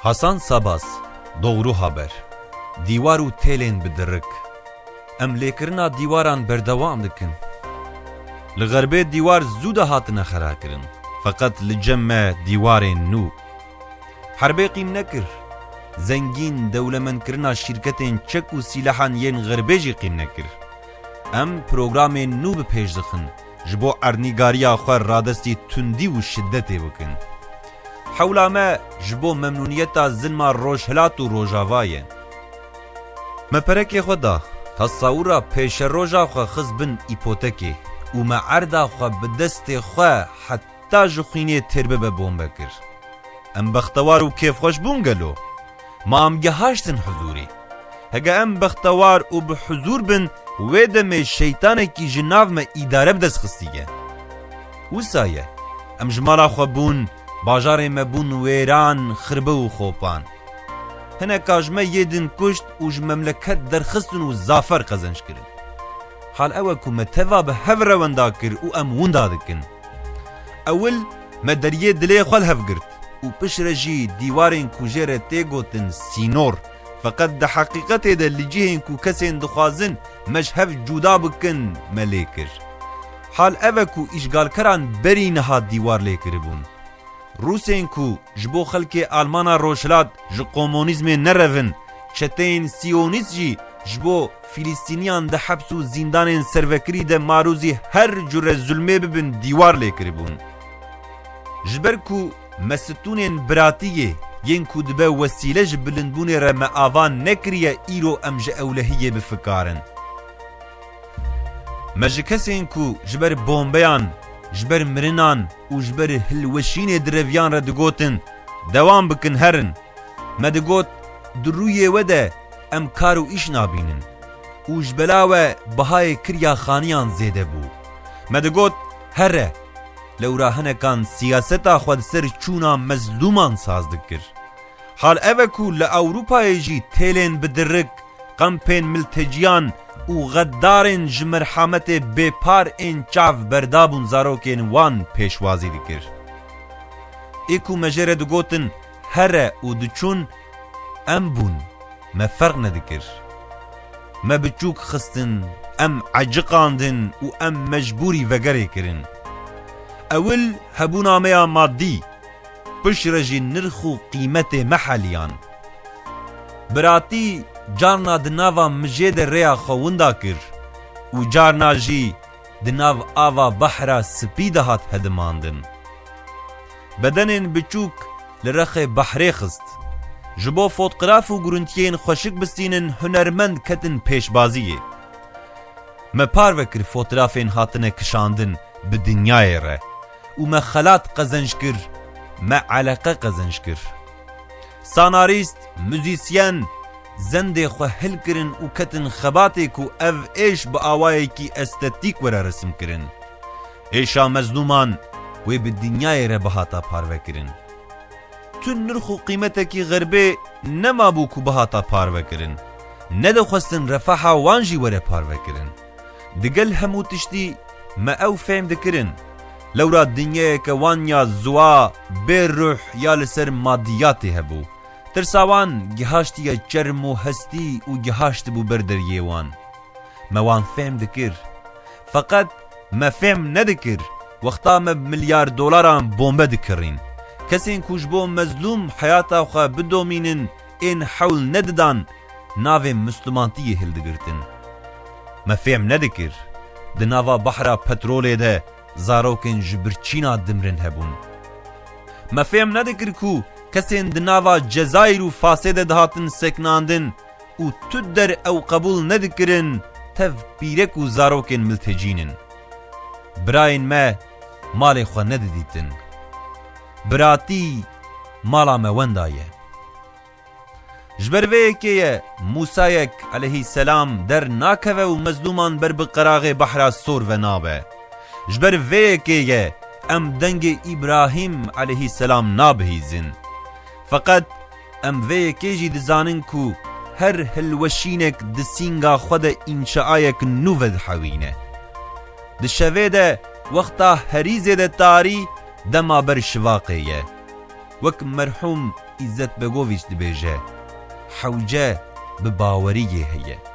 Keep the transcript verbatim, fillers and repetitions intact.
Hasan Sabas, Doğru Haber. Dîwar û têlên bi dirik. Em lêkirina dîwaran berdewam dikin. Li Xerbê dîwar zû de hatine xerakirin. Feqet li cem me dîwarên nû. Herbê qîm nekir. Zengîn dewlemendkirina şîrketên çek û sîlehan yên Xerbê jî qîm nekir. Em programên nû bi pêş dixin, ji bo erdnîgariya xwe radestî tundî û şidetê bikin. Hewla me ji bo memnûniyeta zilma Rojhilat û Rojava ye. Me perekê xwe da, tasawira pêşeroja xwe xist bin îpotekê û me erda xwe bi destê xwe heta ji xwînê têr bibe bombe kir. Em bextewar û kêfxweş bûn gelo? Ma em gihaştin huzûrê? Heke em bextewar û bi huzûr bin, wê demê şeytanekî ji nav me îdare bi dest xistiye. Wisa ye, em ji mala xwe bûn, bajarê me bûn wêran, xirbe û xopan. Hineka ji me yê din kuşt û ji memleket derxistin û zafer qezenc kirin. Hal ew e ku me teva bi hev re wenda kir û em winda dikin. Ewil me deriyê dilê xwe li hev girt û piştre jî dîwarên ku jê re tê gotin sînor, feqet di heqîqetê de li cihên ku kesên dixwazin me ji hev cuda bikin, me lê kir. Hal ev e ku îşgalkeran berî niha dîwar lê kiribûn. Rûsên ku ji bo xelkê Almana Rojhilat ji komunîzmê nerevin, çeteyên siyonîst jî ji bo Filistîniyan di heps û zîndanên servekirî de marûzî her cure zulmê bibin dîwar lê kiribûn. Ji ber ku me stûnên biratiyê yên ku dibe wesîle ji bilindbûnê re me ava nekiriye, îro em ji ewlehiyê bifikarin. Me ji kesên ku ji ber bombeyan, ji ber mirinan û ji ber hilweşînê direviyan re digotin, dewam bikin herin. Me digot, di rûyê we de em kar û îş nabînin û ji bela we bihayê kirya xaniyan zêde bû. Me digot, here, lewra hinekan siyaseta xwe di ser çûna mezlûman saz dikir. Hal ev e ku li Ewropayê jî têlên bi dirik, kampên milteciyan û xedarên ji merhametê bêpar ên çav berdabûn zarokên wan pêşwazî dikir. Ê ku me jê re digotin, here û diçûn, em bûn, me ferq nedikir. Me biçûk xistin, em eciqandin û em mecbûrî vegerê kirin. Ewil hebûna me ya madî, piştre jî nirx û qîmetê me heliyan. Biratî carna di nava mijê de rêya xwe winda kir û carna jî di nav ava behra spî de hat hedimandin. Bedenên biçûk li rexê behrê xist. Ji bo fotgraf û gurintiyên xweşik bistînin hunermend ketin pêşbaziyê. Me parve kir fotrafên hatine kişandin bi dinyayê re û me xelat qezenc kir, me eleqe qezenc kir. Sanarîst, muzîsyen, zendê xwe hilkirin û ketin xebatê ku ev êş bi awayekî estetîk were resimkirin. Êşa mezlûman wê bi dinyayê re bihata parvekirin. Tu nirx û qîmetekî Xerbê nemabû ku bihata parvekirin. Nedixwestin refaha wan jî were parvekirin. Digel hemû tiştî me ew fêm dikirin. Lewra dinyayeke wan ya ziwa, bê ruh ya li ser madiyatê hebû. Tirsa wan gihaştiye çerm û hestî û gihaştibû ber deriyê wan. Me wan fêm dikir. Feqet me fêm nedikir, wexta me bi milyar dolaran bombe dikirîn. Kesên ku ji bo mezlûm heyata xwe bidomînin, ên hewl nedidan navê mislimantiyê hildigirtin. Me fêm nedikir, di nava behra petrolê de zarokên ji birçîna dimrin hebûn. Me fêm nedikir ku kesên di nava Cezayir û Fasê de dihatin sekinandin, û tu der ew qebûl nedikirin, tev pîrek û zarokên miltecîn in. Birayên me malê xwe nedidîtin. Biratî mala me wenda ye. Ji ber vê yekê ye Mûsayek eleyhîselam der nakeve û mezlûman ber bi qeraxê behra sor ve nabe. Ji ber vê yekê ye em dengê Îbrahîm eleyhîselam nabihîzin. Feqet em vê yekê jî dizanin ku her hilweşînek di sînga xwe de înşaayek nû vedihewîne. Di şevê de wexta herî zêde tarî dema ber şivaqê ye. Wek merhûm Îzzet Begoviç dibêje, hewce bi baweriyê heye.